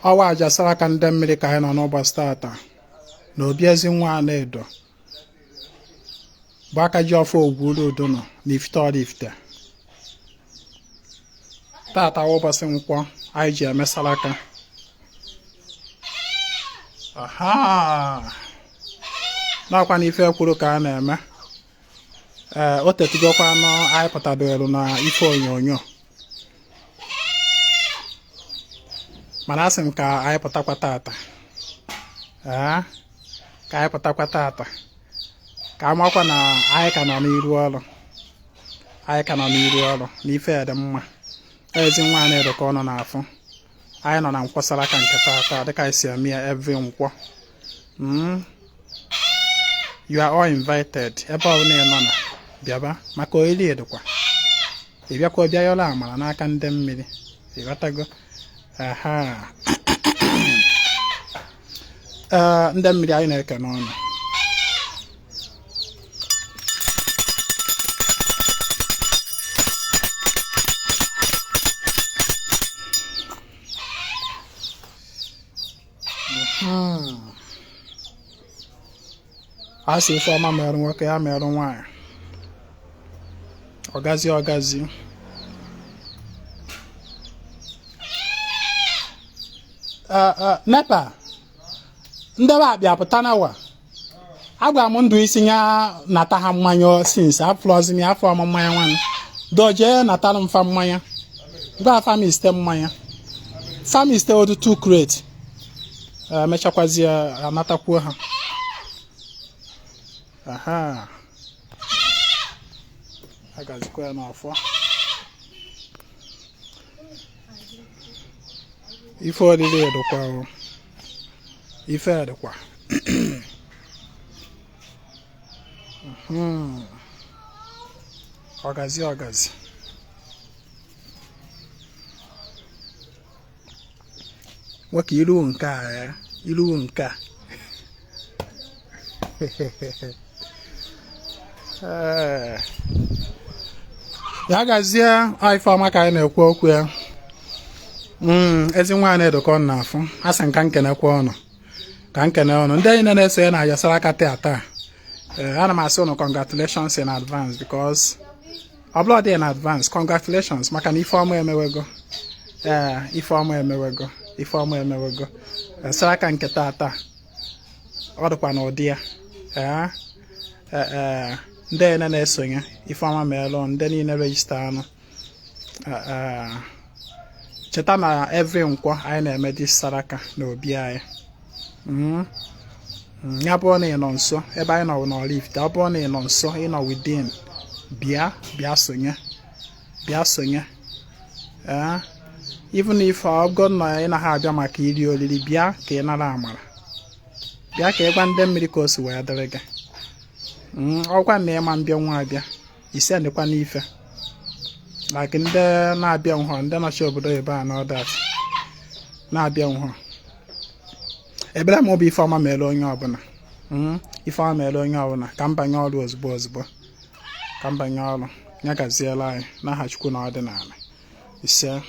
Ọwa aja saraka ndị mmiri ka anyị nọ n'ụbọchị tata na obi Ezinwa Anaedo bụ aka ji ọfọ ogwuru udo nọ n'Ifite Oraifite. Tata wụ ụbọchị nkwọ anyị ji eme saraka. Aha, nakwa na ife kwuru ka a na-eme. Ee, o tetugokwanụ anyị pụtadoro na ife onyonyo, mana asị m ka anyị pụtakwa tata. Ee, ka anyị pụtakwa tata ka amakwa na anyị ka nọ n'iru ọrụ, anyị ka nọ n'iru ọrụ na ife dị mma. Ezinwa Anaedo ka ọ nọ n'afọ. Anyị nọ na nkwọ saraka nke tata dịka anyị si eme ya every nkwọ. You are all invited. Ebe ọbụla ị nọ na bịaba maka oriri dịkwa. Ị bịakwa bịa yọrọ amara n'aka ndị mmiri, ịghọtago? Aha, ee, ndị mmiri anyị na-ekene ụnụ. A sị ife ọma merụ nwoke ya merụ nwaanyị, ọgazi ọgazi. NEPA ndị be abịa pụta na wa agwa m ndụ isi ya nata ha mmanya since afụrọzi m ya afọ ọma mmanya nwanne dojee natara m fa mmanya gwa famiste mmanya famiste odu 2 crate emechakwazie anatakwuo ha. Aha, agazikwa ya n'ọfọ. Ife oriri dịkwa o, ife dịkwa. Ọgazi ọgazi. Nwoke iru nke a, ya iru nke a. Ee, ya gazie. Ife ọma ka anyị na-ekwu okwu ya. Ezinwa Anaedo ka ọ na-afụ. A sị nka nkenekwa ụnụ, ka nkene ụnụ ndị anyị na-eso ya na aja saraka taa. Ee, ana m asị ụnụ congratulations in advance, because ọ bụla dị in advance, congratulations, maka na ife ọma emewego. Ee, ife ọma emewego, ife ọma emewego. Saraka nke taa taa ọ dịkwa n'ụdị ya. Ee ee, ndị niile na-esonye, ife ọma meelụ ndị niile register anụ. Cheta na every nkwọ anyị na-eme this saraka na obi anyị. Ya bụrụ na ị nọ nso ebe anyị nọ n'Oraifite, ọ bụrụ na ị nọ nso, ị nọ within, bịa bịa sonye, bịa sonye. Ee, even if ọ bụrụ na ị naghị abịa maka iri oriri, bịa ka ị nara amara, bịa ka ị gwa ndị mmiri ka o si wee dịrị gị. Ọkwa na ịma mbịa nwa abịa ise ndịkwa n'ife like ndị na-abịa nhọ, ndị nọchi obodo ebe a na ọdat na-abịa nhọ. Ebere m bụ ife ọma mere onye ọbụla. Ife ọma mere onye ọbụla. Ka m banye ọrụ ozugbo ozugbo, ka m banye ọrụ. Ya gaziela anyị n'aha Chukwu na ọdịnala. Ise.